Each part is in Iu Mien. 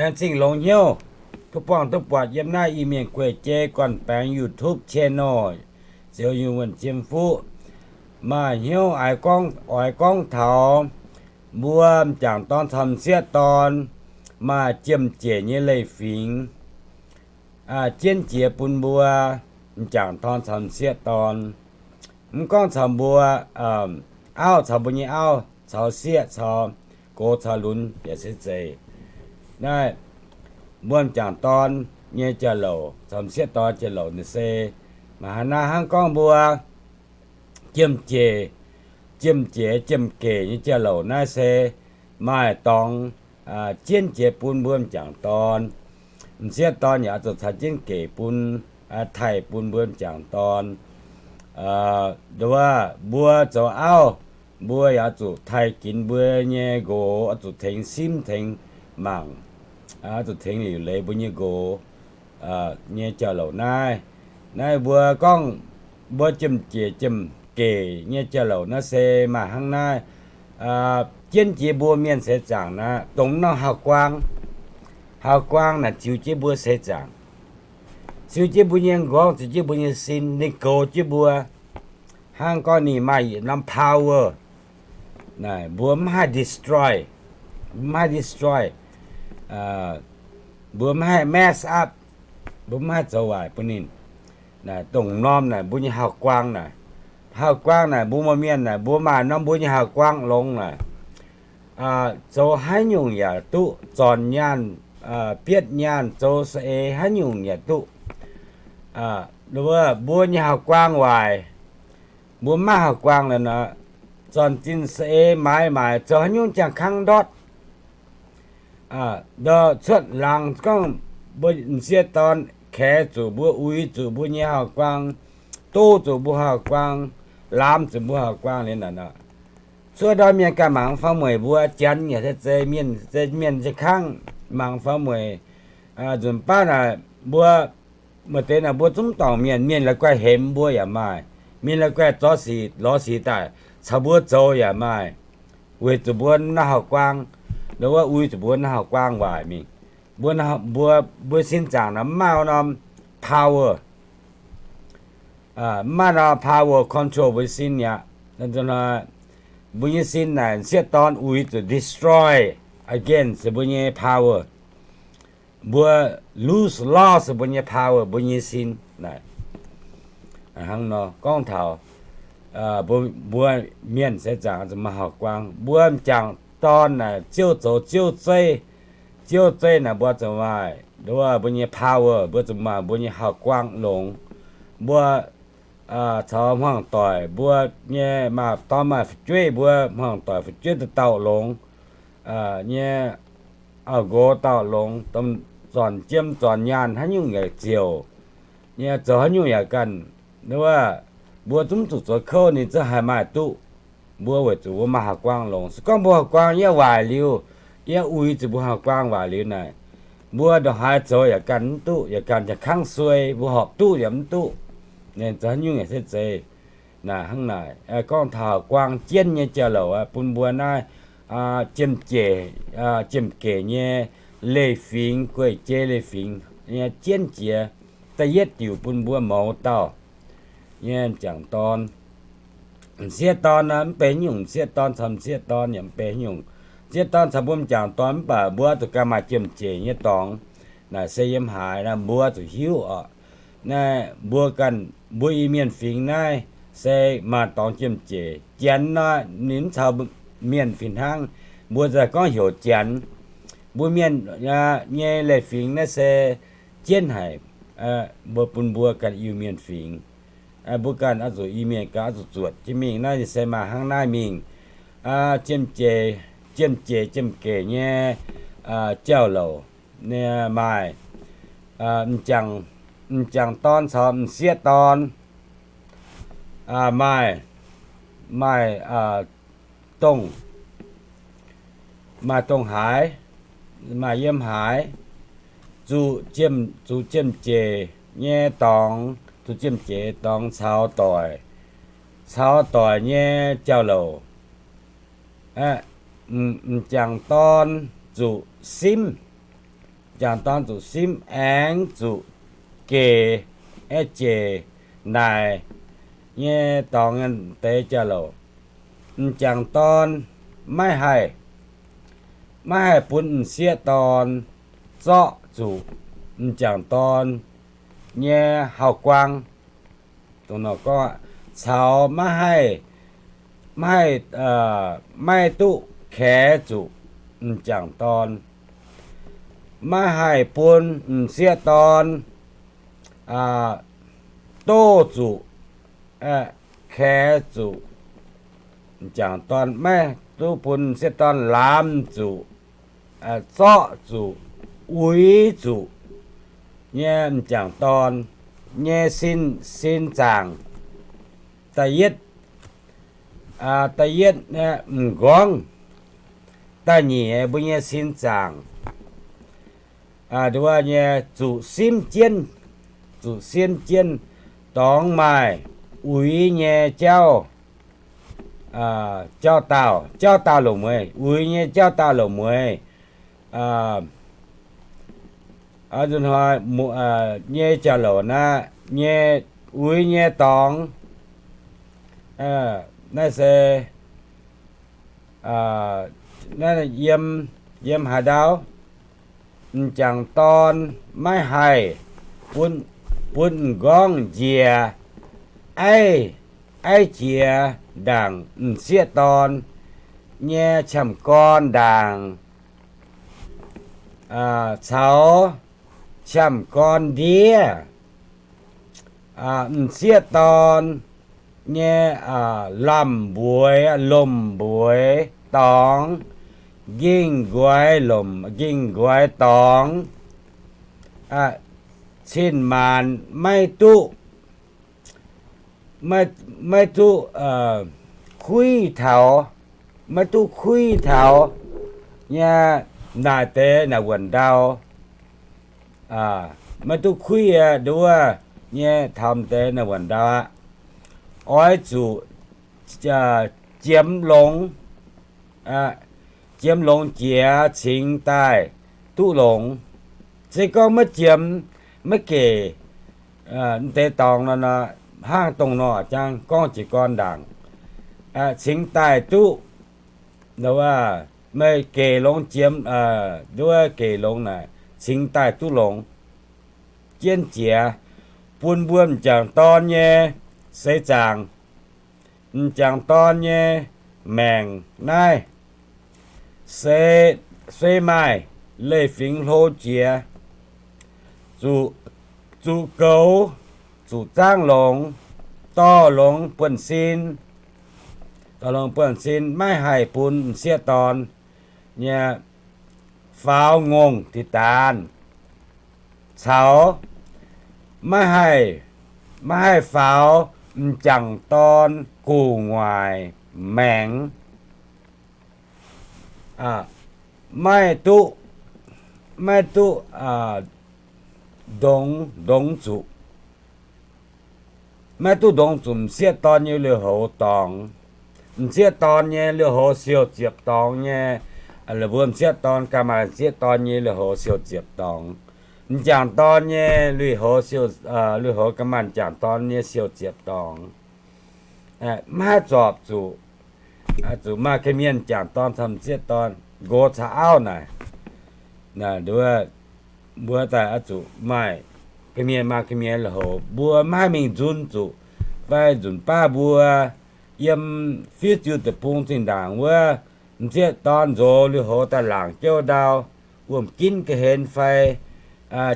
Laengz zingh longx hnyouv duqv buangh duqv buatc yiem naaiv Iu-Mienh gueic jei gorn-baengx YouTube channel, Ziouv Yungh Wuonh Jiem Fuqv. Maaih hnyouv oix gorngv taux mbuo m'jangc dorn caux m'sieqv dorn maaih jiem-jeic nyei leiz-fingx jienv jiex bun mbuo m'jangc dorn caux m'sieqv dorn. Mv gorngv caux mbuo auv caux mbuo nyei auv, caux sieqv caux gox caux lunx yaac se zeiz. Naaiv mbuo m'jangc dorn nyei jauv-louc caux m'sieqv dorn jauv-louc naaiv se maaih hnangv naaiv hnangv gorngv mbuo jiem-jeic, jiem-jeic jiem-gec nyei jauv-louc naaiv se maaih dorngx jienv jiex bun mbuo m'jangc dorn. M'sieqv dorn yaac oix zuqc caux jienv gec bun, taaih bun mbuo m'jangc dorn. Nduov, mbuo zoux auv, mbuo yaac oix zuqc taaih ginx mbuo nyei nqox, oix zuqc tengx simv tengx mangc, oix zuqc tengx liuc leiz mbuo nyei nqox nyei jauv-louc naaiv. Naaiv mbuo gorngv mbuo jiem-jeic jiem-gec nyei jauv-louc naaiv se maaih hnangv naaiv. Jienv jiex mbuo mienh seix zaangc naaiv, dongh norm hauv-guaang, hauv-guaang naaic ziux jienv mbuo seix zaangc, ziux jienv mbuo nyei nqorngv, ziux jienv mbuo nyei sin, ninh goux jienv mbuo. Hnangv gorngv ninh maaih yietc norm power, mbuo mv haih destroy, mv haih destroy, mbuo mv haih mess up, mbuo mv haih zoux waaic bun ninh. Dongh norm naaic mbuo nyei hauv-guaang naaic, hauv-guaang naaic mbuo maaih mienh naaic mbuo maaih norm mbuo nyei hauv-guaang longx naaic, zoux haaix nyungc yaac duqv, zornc nyaanh, bietv nyaanh, zoux saeng-eix haaix nyungc yaac duqv. Mbuo nyei hauv-guaang waaic, mbuo mv maaih hauv-guaang lorqc nor, zornc zinh saeng-eix maaiz maaic zoux haaix nyungc jangx kangv ndortv. Ndortv cuotv laangz gorngv mbuo m'sieqv dorn kaex zuqc mbuo, uix zuqc mbuo nyei hauv-guaang, doz zuqc mbuo hauv-guaang, laamz zuqc mbuo hauv-guaang liuz naaic nor, cuotv ndortv mienh ganh mangc faaux mueic mbuo, janx yaac se zeiz, mienh se mienh se kangv mangc faaux mueic. Nzunc baav naaic mbuo maaih deix naaic mbuo zungv dorngc mienh, mienh la'guaih hemx mbuo yaac maaih, mienh la'guaih zorqv sic lorz sic daaih caux mbuo zoux yaac maaih, weic zuqc mbuo naaiv hauv-guaang, nduov, uix zuqc mbuo naaiv hauv-guaang waaic mingh. Mbuo, mbuo, mbuo sin zaangc naaic mv maaih norm power, mv maaih norm power control mbuo sin aqv. Mbuo nyei sin naaic m'sieqv dorn uix zuqc destroy against mbuo nyei power. Mbuo lose, lost mbuo nyei power, mbuo nyei sin naaic. Hnangv nor gorngv taux mbuo mienh seix zaangc zuqc maaih hauv-guaang. Mbuo m'jangc dorn naaic ziouv zoux ziouv zeiv, ziouv zeiv naaic mbuo zuqc maaih, nduov, mbuo nyei power, mbuo zuqc maaih mbuo nyei hauv-guaang longx. Mbuo caux hmuangx doic mbuo nyei, maaih dorn maaih fu'jueiv mbuo hmuangx doic fu'jueiv dauh dauh longx nyei, auv-nqox dauh longx, zornc jiem zornc nyaanh haaix nyungc yaac ziouc nyei, zoux haaix nyungc yaac ganh, nduov, mbuo zungv zuqc zoux kouv ninh zungv haih maaih duqv. Mbuo weic zuqc mbuo maaih hauv-guaang longx. Se gorngv mbuo hauv-guaang yaac waaic liuz, yaac uix zuqc mbuo hauv-guaang waaic liuz naaic, mbuo ndongc haaix zoux yaac ganh mv duqv, yaac ganh jangx kangv suei, mbuo horpc duqv yaac mv duqv. Ninh zoux haaix nyungc yaac se zeiz. Naaic hnangv naaic gorngv taux hauv-guaang jienv nyei jauv-louc bun mbuo naaiv jiem-gec nyei leiz-fingx, gueic jei leiz-fingx nyei jienv jiex da'yietv diuc bun mbuo mouz dauh nyei m'jangc dorn. M'sieqv dorn naaic mv benx haaix nyungc, m'sieqv dorn caux m'sieqv dorn yaac mv benx haaix nyungc. M'sieqv dorn caux mbuo m'jangc dorn mv baac mbuo zuqc ganh maaih jiem-jeic nyei dorngx. Naaiv se yiem haaix naaiv mbuo zuqc hiuv oc. Naaiv mbuo ganh mbuo Iu-Mienh fingx naaiv se maaih dorngx jiem-jeic. Janx nor ninh mv caux mienh fih hnangv, mbuo za'gengh gorngv heuc janx. Mbuo mienh nyei leiz-fingx naaiv se jienv haic, mbuo bun mbuo ganh Iu-Mienh fingx. Mbuo ganh oix zuqc Iu-Mienh ganh oix zuqc zuotc jienv mingh. Naaiv se maaih hnangv naaiv mingh, jiem-jeic, jiem-jeic jiem-gec nyei jauv-louc. Maaih m'jangc dorn caux m'sieqv dorn, maaih, maaih dongh, maaih dongh haaix, maaih yiem haaix, zuqc jiem, zuqc jiem-jeic nyei dorngx, zuqc jiem-jeic dorngx caux doic, caux doic nyei jauv-louc. M'jangc dorn zuqc simv, m'jangc dorn zuqc simv aengx zuqc gec, aeqv, jeic naaic nyei dorngx deix jauv-louc. M'jangc dorn maiv haih, maiv haih bun m'sieqv dorn zorqv zuqc m'jangc dorn nyei hauv-guaang. Dongh nor gorngv, caux maiv haih, maiv haih, maiv duqv kaex zuqc m'jangc dorn, maiv haih bun m'sieqv dorn doz zuqc, kaex zuqc m'jangc dorn, maiv duqv bun m'sieqv dorn lamz zuqc, zorqv zuqc, uix zuqc nyei m'jangc dorn nyei sin, sin zaangc. Da'yietv, da'yietv m'nqorngv. Da'nyeic mbuo nyei sin zaangc, nduov nyei zuqc simv jienv, zuqc simv jienv dorngx maaih uix nyei jauv, jauv daauh, jauv daauh loz-mueiz, uix nyei jauv daauh loz-mueiz, hnoi nyei jauv-louc naaiv nyei uix nyei dorngx. Naaiv se, naaiv yiem, yiem haaix ndau, m'jangc dorn maiv haih bun, bun m'nqorngv njiec aiv, aiv jiex ndaangc m'sieqv dorn nyei qamv-gorn ndaangc, caux qamv-gorn ndiev, m'sieqv dorn nyei lamh mbueiz, lomh mbueiz dorngx, ging nqoi lomh, ging nqoi dorngx, cin-maanc maiv duqv, maiv duqv kuiv taux, maiv duqv kuiv taux nyei naaic deix naaic wuonh ndau, maiv duqv kuiv nduov nyei taux deix naaic wuonh ndau aqv. Oix zuqc jiemx longx, jiemx longx jiex cingx daaih duqv longx. Se gorngv maiv jiemx, maiv gec, deix dorngx nor, hnangv dongh nor jangv gorngv jiez gorn ndaangc, cingx daaih duqv, meih gec longx jiemx, nduov gec longx naaic cingx daaih duqv longx. Jienv jiex bun mbuo m'jangc dorn nyei seix zaangc, m'jangc dorn nyei maengc naaiv se, se maaih leiz-fingx hlo jiex, zuqc goux, zuqc zaangv longx, dorh longx buonv-sin, dorh longx buonv-sin, maiv haih bun m'sieqv dorn nyei faaux ngongh diqc daanz, caux maiv haih, maiv haih faaux m'jangc dorn gu'nguaaic maengx, maiv duqv, maiv duqv ndongx, ndongx zuqc, maiv duqv ndongx zuqc m'sieqv dorn nyei lui-houx dorngx. M'sieqv dorn nyei lui-houx siou ziepc dorngx nyei, mbuo m'sieqv dorn ganh maaih m'sieqv dorn nyei lui-houx siou ziepc dorngx. M'jangc dorn nyei lui-houx, lui-houx ganh maaih m'jangc dorn nyei siou ziepc dorngx. Maiv haih zorpc zuqc, zuqc maaih ga'mienh m'jangc dorn caux m'sieqv dorn nqox caux auv naaic, mbuo daaih oix zuqc maaih ga'mienh, maaih ga'mienh lui-houx. Mbuo maiv haih mingh nzun zuqc fai nzunc baav mbuo yiem fiuv-ziu deic-bung zinh ndaangc wuov, m'sieqv dorn nzox lui-houx daaih laangc jouv ndau, wuom-ginv ga'hlen fai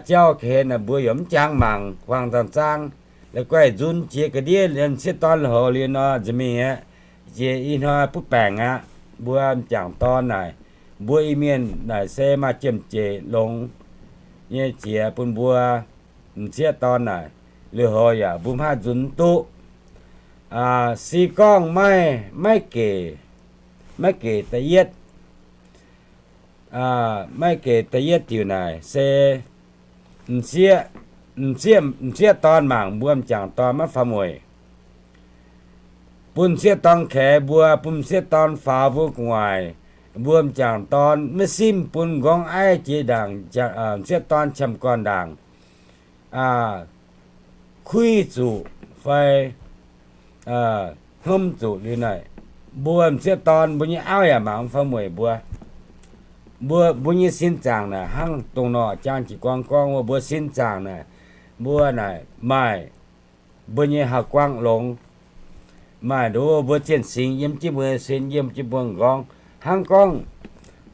jauv ga'hlen, mbuo yaac mv jangx mangc, huaang-zaang zaangv. La'guaih nzun jiex ga'ndiev m'sieqv dorn lui-houx liuz nor, nza'mingh aqv, jiex ih hnoi butv baengc aqv. Mbuo m'jangc dorn naaic, mbuo Iu-Mienh naaic se maaih jiem-jeic longx nyei jiex bun mbuo m'sieqv dorn naaic, lui-houx yaac mbuo maiv haih nzun duqv. Se gorngv maiv, maiv gec, maiv gec da'yietv, maiv gec da'yietv diuc naaic se m'sieqv, m'sieqv dorn mangc mbuo m'jangc dorn maiv faaux mueic, bun m'sieqv dorn kaex mbuo, bun m'sieqv dorn faaux mbuo gu'nguaaic, mbuo m'jangc dorn maiv simv bun m'nqorngv aiv jiex ndaangc, m'sieqv dorn qamv gorn ndaangc, kuiv zuqc fai hnomv zuqc liuz naaic, mbuo m'sieqv dorn mbuo nyei auv yaac mangc mv faaux mueic mbuo. Mbuo, mbuo nyei sin zaangc naaic hnangv dongh nor jang jiez gorn gorngv wuov, mbuo sin zaangc naaic, mbuo naaic maaih mbuo nyei hauv guangv longx, maaih nduov mbuo zienh singx yiem jienv mbuo nyei sin, yiem jienv mbuo m'nqorngv. Hnangv gorngv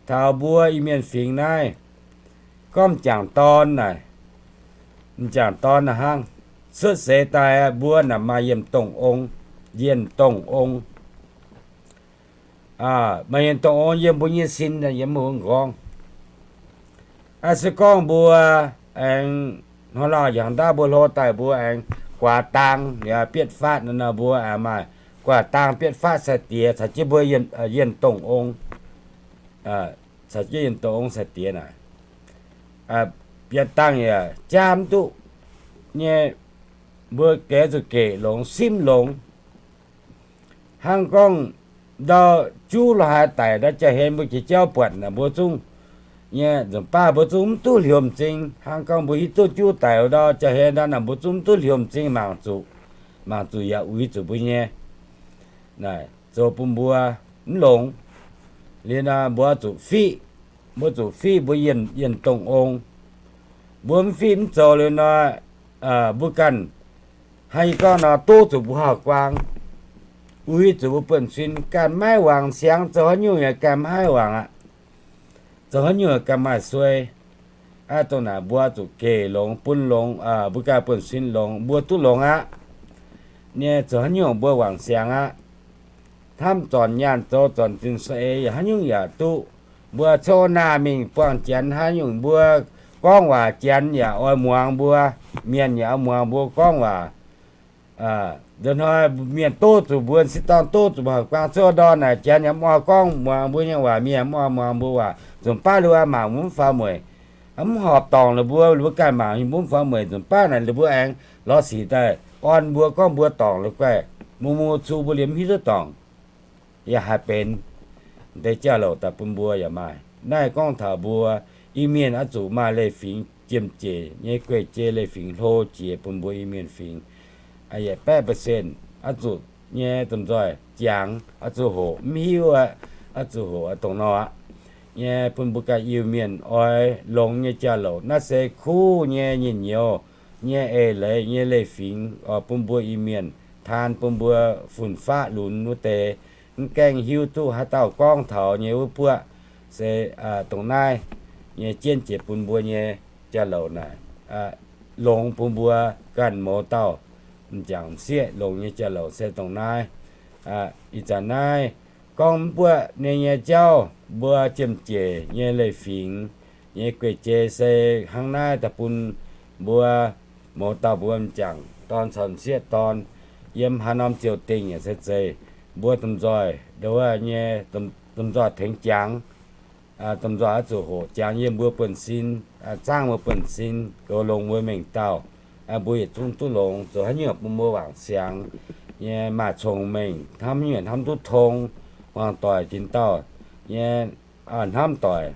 taux mbuo Iu-Mienh fingx naaiv, gorngv m'jangc dorn naaic, m'jangc dorn naaic hnangv, cuotv seix daaih mbuo naaic maaih yienh dongh ong, yienh dongh ong, maaih yienh dongh ong yiem mbuo nyei sin, yiem mbuo m'nqorngv. Se gorngv mbuo aengx hnoi lauh hnyangx ndaauv mbuo hlo daaih mbuo aengx guaax dang, bietv faatv nor, mbuo aengx maaih guaax dang bietv faatv sai-diex caux jienv mbuo yienh dongh ong, caux jienv yienh dongh ong sai-diex naaic, bietv dang yaac jaa mv duqv nyei. Mbuo geh zuqc gec longx, simv longx. Hnangv gorngv ndau juv lorz haaix daic ndau jaa-hlen mbuo jiex jauv buatc naaic mbuo zungv nyei nzunc baav mbuo zungv mv duqv hliomc m'zing. Hnangv gorngv mbuo hiuv duqv juv daic ndau jaa-hlen ndau naaic mbuo zungv mv duqv hliomc m'zing mangc zuqc, mangc zuqc yaac uix zuqc mbuo nyei, naaic zoux bun mbuo mv longx. Liuz nor mbuo zuqc fiqv, mbuo zuqc fiqv mbuo yienh dongh ong. Mbuo mv fiqv mv zoux liuz nor, mbuo ganh haaix nyungc gorngv nor duqv zuqc mbuo hauv guang, uix zuqc mbuo buonv-sin, ganh maiv wangc siangx, zoux haaix nyungc yaac ganh maiv haih wangc aqv. Zoux haaix nyungc ganh maaih suei. Aa, dongh naaic mbuo zuqc gec longx, bun longx, mbuo ganh buonv-sin longx, mbuo duqv longx aqv. Nyei zoux haaix nyungc mbuo wangc siangx aqv. Hnamv zornc nyaanh zoux zornc zinh saeng-eix yaac haaix nyungc yaac duqv. Mbuo coqv naah mingh buangh Janx haaix nyungc mbuo gorngv waac Janx yaac oix muangx mbuo, mienh yaac oix muangx mbuo gorngv waac. Nzunc hnoi mienh doz zuqc mbuo, sieqv dorn doz zuqc mbuo hauv guang, coqv ndorn naaic Janx yaac mv oix gorngv muangx mbuo nyei waac, mienh mv oix muangx mbuo waac. Nzunc baav ninh mbuo mangc mv faaux mueic, mv horpc dorngc ninh mbuo, ninh mbuo ganh mangc mv faaux mueic. Nzunc baav naaic ninh mbuo aengx lorz sic daaih orn mbuo, gorngv mbuo dorngc la'guaih, mungh mungh cu mbuo liemh mv hiuv duqv dorngc. Yaac haih benx deix jauv-louc daaih bun mbuo yaac maaih. Naaiv gorngv taux mbuo Iu-Mienh oix zuqc maaih leiz-fingx jiem-jeic nyei guei-jei leiz-fingx hlo jiex bun mbuo Iu-Mienh fingx. Yietc baeqv percent oix zuqc nyei domh nzoih jangx, oix zuqc hoqc, mv hiuv aqv, oix zuqc hoqc dongh nor aqv. Nyei bun mbuo ganh Iu-Mienh oix longx nyei jauv-louc naaiv se kuv nyei nyinh nyouz nyei eix leiz nyei leiz-fingx oix bun mbuo Iu-Mienh taan bun mbuo fun-faqv lunx wuov deix, mv gaengh hiuv duqv haaix dauh gorngv taux nyei wuov buoqv se dongh naaiv nyei jienv jiex bun mbuo nyei jauv-louc naaic, longx bun mbuo ganh mouz dauh m'jangc m'sieqv longx nyei jauv-louc se dongh naaiv. Ih zanc naaiv gorngv mv buoqv nyei nyei jauv, mbuo jiem-jeic nyei leiz-fingx nyei guei-jei se hnangv naaiv daaih bun mbuo mouz dauh mbuo m'jangc dorn caux m'sieqv dorn yiem haaix norm ziouc dingh yaac se zeiz, mbuo domh nzoih ndo wuov nyei domh nzoih tengx jangx. Domh nzoih oix zuqc hoqc jangx yiem mbuo buonv-sin, zaangv mbuo buonv-sin, goux longx mbuo mengh dauh. Mbuo yietc zungv duqv longx, zoux haaix nyungc bun mbuo wangc siangx nyei maaih cong-mengh, hnamv haaix nyungc hnamv duqv tong, hmuangx doic tin dauh nyei hnamv doic,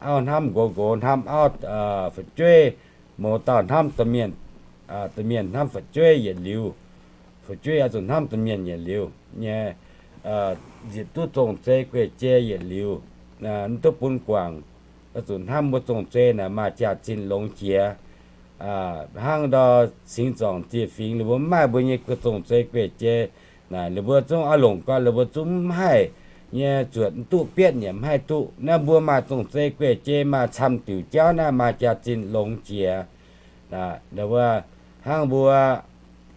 auv hnamv nqox, nqox hnamv auv, fu'jueiv, mouz dauh hnamv domh mienh, domh mienh hnamv fu'jueiv yietc liuz, fu'jueiv oix zuqc hnamv domh mienh yietc liuz nyei, nzipc duqv zong-zei guei-jei yietc liuz, mv duqv bun guangc. Oix zuqc hnamv mbuo zong-zei naaic maaih jaax-zinh longx jiex. Hnangv ndau singx zorngc dieh fingx ninh mbuo mv maaih mbuo nyei zong-zei guei-jei naaic, ninh mbuo zungv oix longc gau, ninh mbuo zungv mv haih nyei zuotc mv duqv bietv nyei, mv haih duqv. Naaiv mbuo maaih zong-zei guei-jei, maaih camv diuc jauv naaiv maaih jaax-zinh longx jiex. Hnangv mbuo,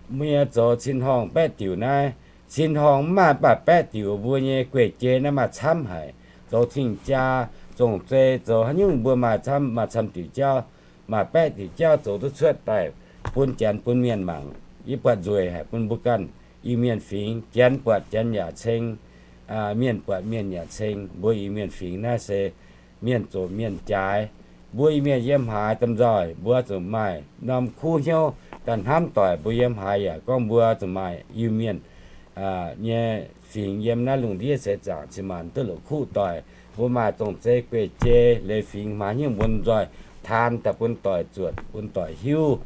mbuo nyei zoux cin-horngh baeqv diuc naaiv, cin-horngh mv maaih mv baac baeqv diuc mbuo nyei guei-jei naaiv maaih camv haic. Zoux cing-jaa, zong-zei, zoux haaix nyungc mbuo maaih camv, maaih camv diuc jauv, maaih baeqv diuc jauv zoux duqv cuotv daaih bun Janx bun mienh mangc. Yie buatc nzueic haic bun mbuo ganh Iu-Mienh fingx. Janx buatc Janx yaac ceng, mienh buatc mienh yaac ceng. Mbuo Iu-Mienh fingx naaiv se mienh zoqc mienh jaaix. Mbuo Iu-Mienh yiem haaix domh nzoih mbuo zuqc maaih norm kuv hnyouv daaih hnamv doic. Mbuo yiem haaix yaac gorngv mbuo zuqc maaih Iu-Mienh nyei fingx yiem naaiv lungh ndiev seix zaangc cin-maanc duqv la'kuqv doic. Mbuo maaih zong-zei guei-jei leiz fingx hmaaix hnyouv mbuo nzoih taan daaih bun doic zuotc, bun doic hiuv.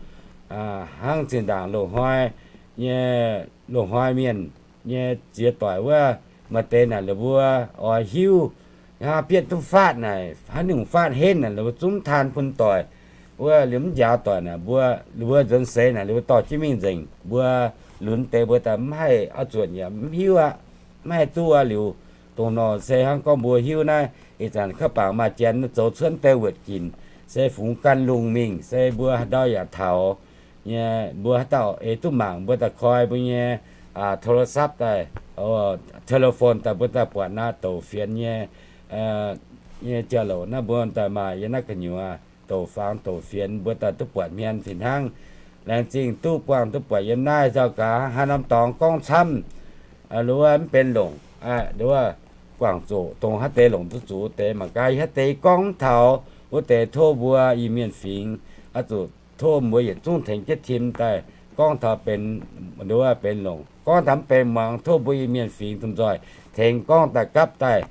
Hnangv zinh ndaangc loz-hnoi nyei, loz-hnoi mienh nyei ziex doic wuov, maaih deix naaic ninh mbuo oix hiuv, hnangv bieqv duqv faatv naaic, haaix nyungc faatv henv naaic ninh mbuo zungv taan bun doic. Wuov liuz mv njaaux doic naaic mbuo, ninh mbuo nzuonx seix naaic ninh mbuo dorh jienv mingh nzengc. Mbuo lunx deix mbuo daaih mv haih oix zuotc yaac mv hiuv aqv, mv haih duqv aqv. Liuz dongh nor se hnangv gorngv mbuo hiuv naaiv, ih zanc kaav bangc maaih janx zoux cuotv deix wuotc ginc, se fungx gan lungh mingh, se mbuo haaix ndau yaac taux nyei. Mbuo haaix dauh eix duqv mangc mbuo daaih koi mbuo nyei โทรศัพท์ daaih, telephone daaih mbuo daaih buatc naaiv douc fienx nyei, nyei jauv-louc naaiv mbuo daaih maaih yiem naaiv gu'nyuoz douc fangx douc fienx mbuo daaih duqv buatc hmien fih hnangv. Laengz zingh duqv buangh duqv buatc yiem naaiv zaux gaax. Haaix norm dorngx gorngv camv, wuov mv benx longc, wuov guangc zuqc dongh haaix deix longc duqv zuqc wuov deix mangc gaax. Haaix deix gorngv taux wuov deix tov mbuo Iu-Mienh fingx, oix zuqc tov mbuo yietc zungv tengx jienv tim daaih gorngv taux benx, wuov benx longc. Gorngv taux mv benx muangx, tov mbuo Iu-Mienh fingx domh nzoih tengx gorngv daaih gapv daaih,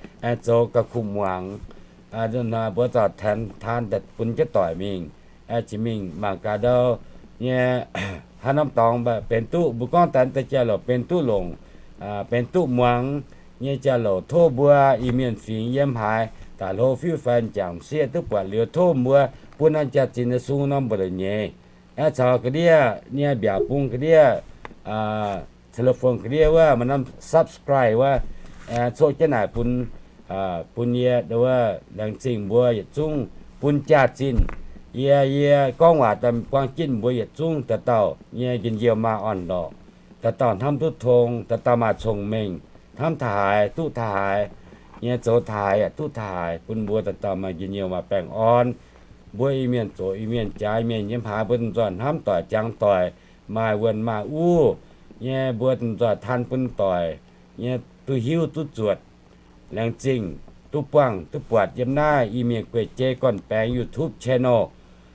zoux ga'kuv muangx. Mbuo zaux taan daaih bun jienv doic mingh, jiex mingh mangc gaax ndau nyei, haaix norm dorngx benx duqv, mbuo gorngv daaih deix jauv-louc benx duqv longc, benx duqv muangx nyei jauv-louc, tov mbuo Iu-Mienh fingx yiem haaix daaih hlo fiuv fai m'jangc m'sieqv duqv buatc liuz, tov mbuo bun norm jaax-zinh nyei sung norm mbu'ndongx nyeiz, caux ga'ndiev nyei mbiaauc bung ga'ndiev, telephone ga'ndiev wuov, maaih norm subscribe wuov, coqv jienv naaic bun, bun yie wuov. Laengz zingh mbuo yietc zungv bun jaax-zinh. Yie, yie gorngv waac daaih buang jienv mbuo yietc zungv dauh dauh nyei njien-youh maaih orn-lorqc, dauh dauh hnamv duqv tong, dauh dauh maaih cong-mengh, hnamv taux haaix duqv taux haaix, nyei zoux taux haaix yaac duqv taux haaix, bun mbuo dauh dauh maaih njien-youh maaih baengh orn. Mbuo Iu-Mienh zoqc Iu-Mienh, jaax Iu-Mienh, yiem haaix mbuo domh nzoih hnamv doic jangx doic, maaih wuonh maaih uv nyei mbuo domh nzoih taan bun doic nyei duqv hiuv duqv zuotc. Laengz zingh duqv buangh duqv buatc yiem naaiv Iu-Mienh guei-jei gorn-baengx YouTube channel.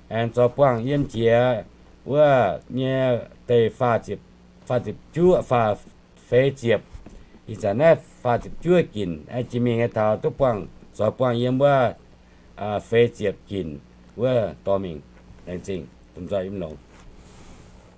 Aengx zoux buangh yiem jiex wuov nyei deix faah ziepc juov, faah, feix ziepc. Ih zanc naaiv faah ziepc juov ginc, jiex mingh taux duqv buangh, zoux buangh yiem wuov feix ziepc ginc wuov dorh mingh. Laengz zingh domh nzoih yiem longx.